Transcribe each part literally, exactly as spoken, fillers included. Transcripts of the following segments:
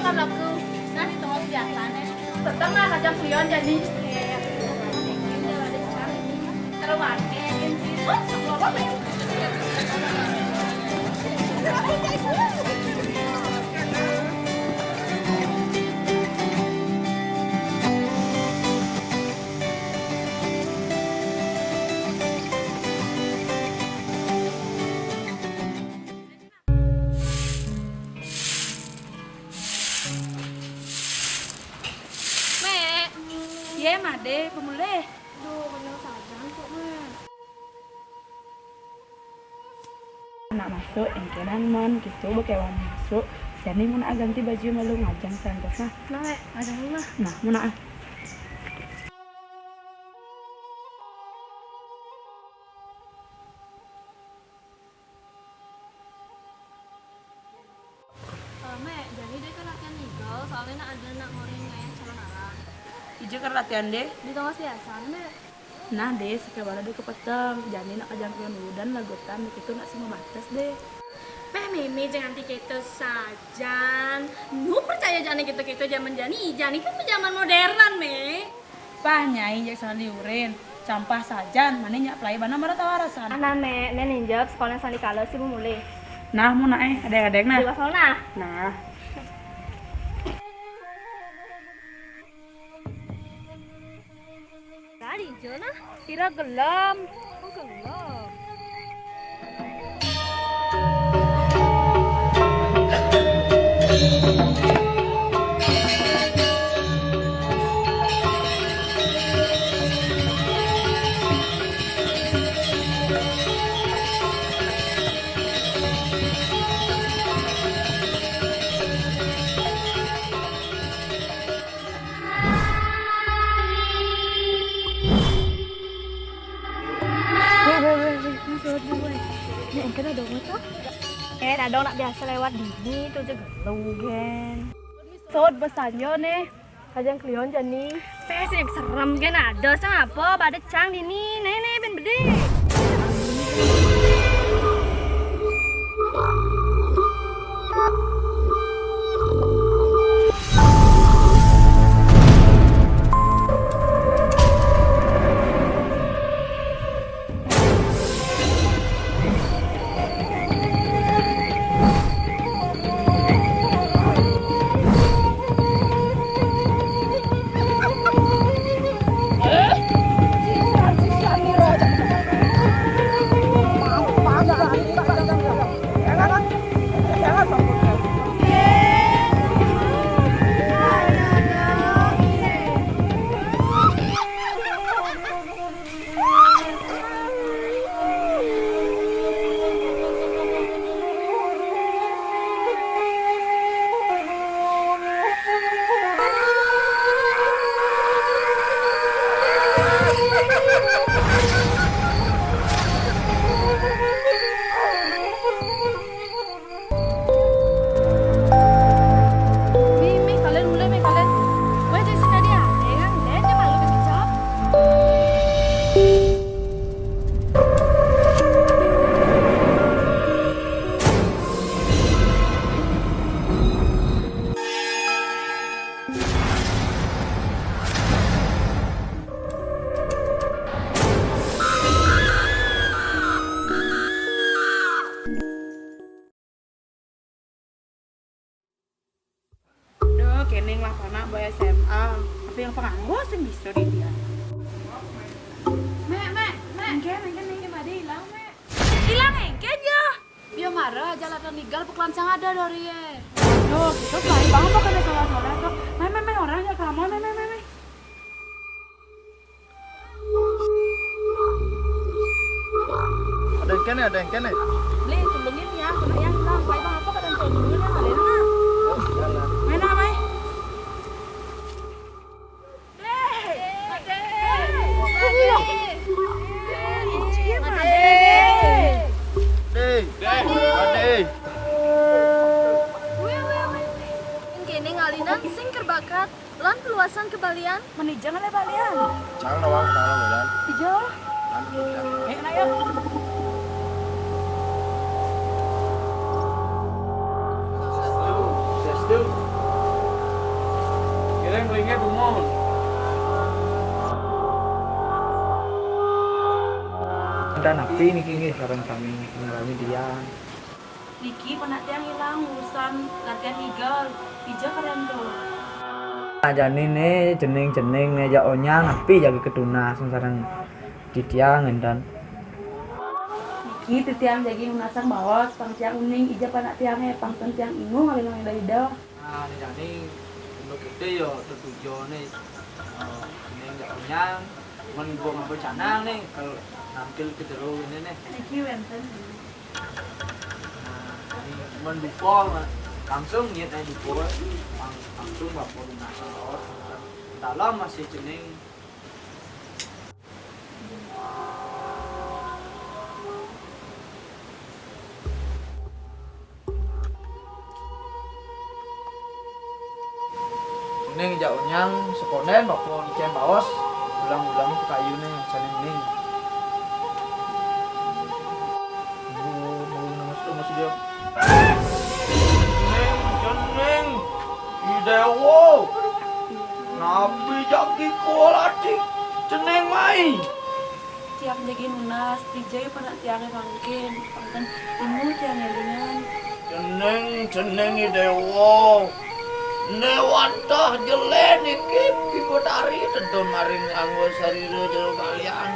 Laku, nah, di tongos biasa nih. Tetep lah, kacang kuyon jadi. Kalau warnanya, ini, oh, semua apa ya? Mek. Ye, Made, pemulih. Duh, bener sajan kok, Mek. Anak masuk, engkenan mon, gitu, bekewan masuk. Jadi mun ganti baju malu ngajang santas nah. Nah, Mek, ngajang dulu lah. Nah, mun ah. Eh, Mek, jadi deh kan latihan nigel, soalnya nak ada nak ngorin ngayah calon arang. Ije kan latihan deh. Di tongos biasa, Mek. Nah deh, sekebala deh kepeteng. Jadi nak kajangkian udan lagutan, itu nak semua batas deh. Peh Mimi jangan ti keto sajan. Nu percaya jani keto-keto zaman jani, jani kan zaman modern, Mek. Pah, Nyai, jak sandi urin, campah sajan, mani nyak pelai bana mara tawarasan. Nah, Mek, Mek ninjep sekolah sandi kala si bumulih. Nah, mun nae, adek-adek nah. Di bawah nah. Nah. Tadi jo nah, kira gelem. Oh, gelem. Weh, weh, weh, weh, ini surat gue. Ini engke ada dong, tuh. Eh, ada nak biasa lewat dini, tuh juga lu, gen. Sod besanjo nih, kajang kelion jani. Pes yang serem, gen, ada sang apa, pada cang dini, nih, nih, ben bede. Mi, mi, kalian mulai, mi, kalian. Weh, jadi sekali ya. Eh, kan, eh, dia malu kecap. Duh, kening lah panak boy S M A. Tapi yang penganggo sing bisa di dia. Mek, mek, mek. Engke, engke, engke, made ilang, mek. Ilang engke aja. Dia marah aja lah, nigal pekelancang ada dari ye. Duh, itu baik banget kok kena salah-salah tuh. Mek, mek, mek, orang ya kamu, mek, mek, mek, mek. Ada yang kene, ada yang kene. Beli, tungguin ya, kena yang hilang. Baik banget kok kena tungguin ya, kalian mah. Mana, Mai? Deh, deh, deh. Kene ngalinan sing kerbakat lan peluasan kebalian. Menijang ale balian. Cang nawang kenal, Medan. Ijo. Lan kerja. Eh, ayo. Sestu. Sestu. Inggih dumun. Wénten napi niki nggih sareng sami ngrami titiang? Niki panak tiang ilang urusan latihan igel. Dija kadén to? Nah, jani né cening-cening né jak onyang napi jagi katunas sareng titiang énten. Niki titiang jagi nunasang baos, pang tiang uning ija panak tiangé, pang ten tiang ingu ngalih nang ida-ida. Nah, né jani unduk kita ya tetujo né, eh, né jak onyang, men gua ngapa canang né, kalau nampil ke jero ini né. Niki wénten. Nah, ini men dupa, langsung niat aja dupa, lang-, langsung bapak lunas. Dalam masih cening. Ning jak onyang sekondén bapa ngicén baos, ulang-ulang ke kayuné sané ning. Ibu, ibu, nang sudah masih dia. Ning, cening, i déwa. Napi jagi kualati cening mai? Tiang jagi nunas, dija panak tiangé mangkin, pang ten timu tiang élingan. Cening, cening i déwa. Né wantah jelé niki Pi Betari tedun maring anggo sarira jero balian.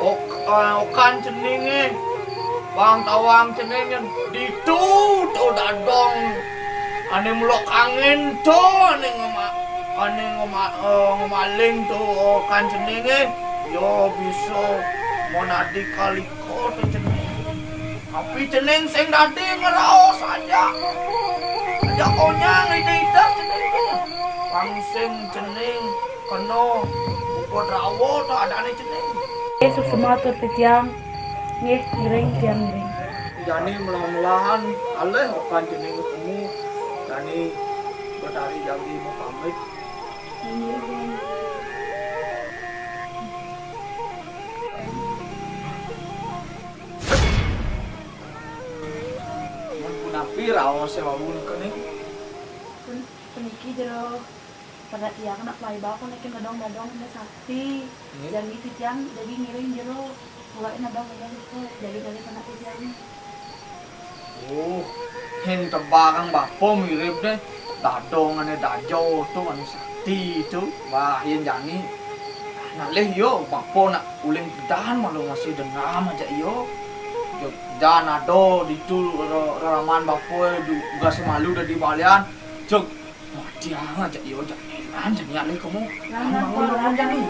Ok-, eh, okan ceningé, pang tawang ceningé ditu to dadong. Ané melok angin to, ané ngema-, ané ngema-, eh, ngemaling to, oh, kan ceningé, yo bisa monadi kaliko to cening. Tapi cening sing dadi ngraos aja. Aja onyang ida-ida cening. Pang sing cening kena buka drawa to adané cening. Nggih, suksma tur titiang. Nggih, ngiring, tiang ngiring. Jani melah-melahan alih okan cening ketemu. Jani Betari jagi mau pamit. Nggih, nggih. Mun punapi raos sewawun kening? Pun-, puniki jero. Pada tiang nak plai bapa niki nadong-nadong unda sakti. Hmm. Jani titiang jagi ngiring jero. Mula nadong-nadong itu jagi-jagi panak titiang. Oh, hén tebakang bapa mirip deh. Dadong ané dajo to ané sakti to. Wah, yén jani. Nalih yo bapa nak uling pidan malu masih dendam aja yo. Yo, dan ada ditu re-, reraman bapa du-, gas malu dadi balian. Jog Mati ah, jak yo, jak eman, jak niat lagi kamu. Bangun, bangun, bangun, jani.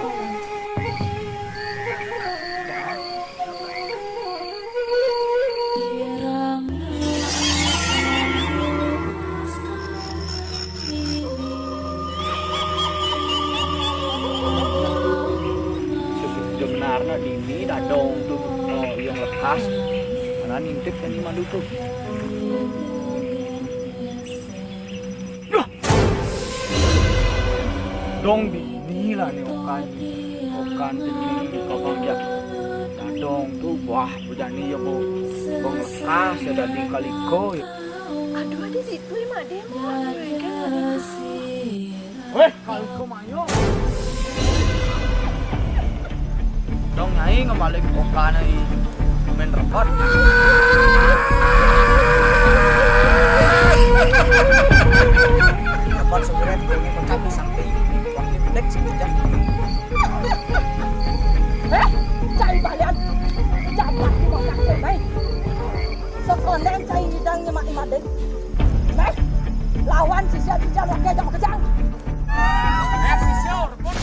Sebenarnya dini dadong tu, oh, yang lekas. Mana nintip tadi malu tu. Duh. Dong dini lah ni okan. Okan dini, okan jak. Dadong tu buah bujani ya bu. Bong lekas ya dadi kaliko ya. Aduh, ada situ ya, Mak Dem. Aduh, kan ada. Weh, kaliko mayo. Dong nyai ngamalik okan ai main rebot. Dapat segera kami mencapai sampai waktu next hujan. Eh, cai balian. Jabat cuma kacau, baik. Sekondén cai ngidang nyemak-nyemak deh. Meh, lawan sisia-sisia lagi aja kejang. Eh, sisia, rebut.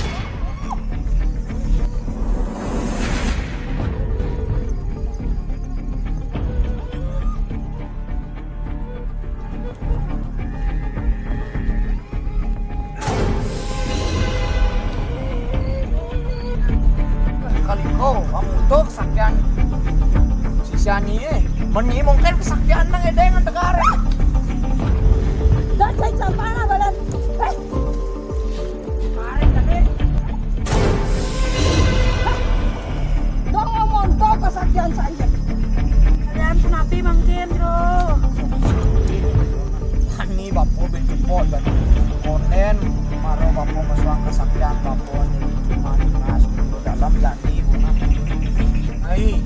Kaliko, kamu tuh kesaktian si Siani, eh. Meni mungkin kesaktian nang edeng ngan tegar. Dan saya campana badan. Eh. Kemarin tadi. Hah? Dong ngomong dong kesaktian saya. Kalian kenapi mangkin, Bro? Ani Bapa ben cepok jani konden, maro bapa masuang kasaktian bapa ni cuma nas dalam jani bunga. Ai,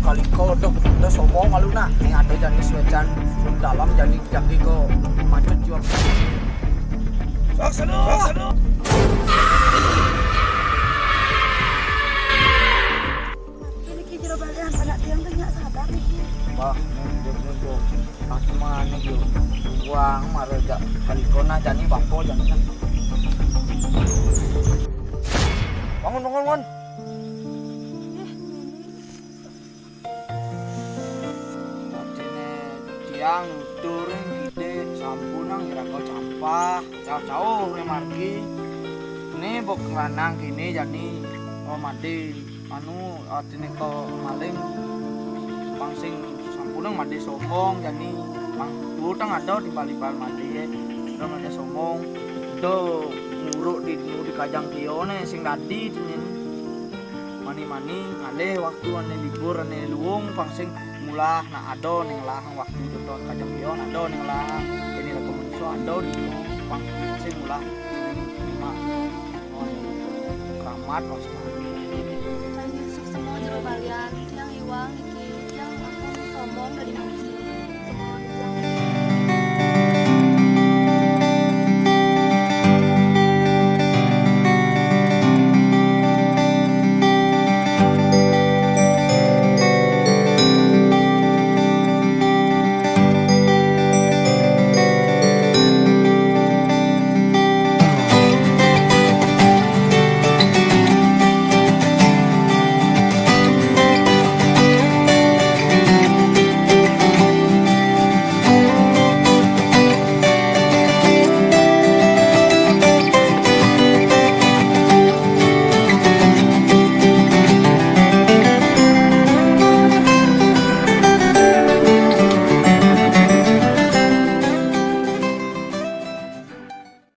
kaliko dok, dok sombong malu nah. Ni ada jani suecan dalam jani jaki ko macut jual. Saksana, saksana. Ini ki jero balian, anak tiang tu nyak sadar ni ki. Wah, ni dia ni tu. Aku mana dia? Wah, maro jak kaliko nah jani bapa jani kan. Bangun, bangun, bangun. Artine tiang nutur ide sampunang ira ko campah, jauh-jauh ne margi. Ne bok lanang kene jani, oh, made, anu, artine ko maling, pang sing sampunang made sombong jani, pang tutang ada di bali-bali made, udah made sombong, do nguruk di, di kajang kione sing dadi tine. Mani-mani ngalih waktu ane libur ane luung pang sing mulah nak ada ning lahang waktu teton kajang kion ada ning lahang ini lako manusia ada di pang sing mulah mak keramat pang sing. Ayo, sukses mau jero balian, tiang iwang iki, tiang aku sombong dari manusia.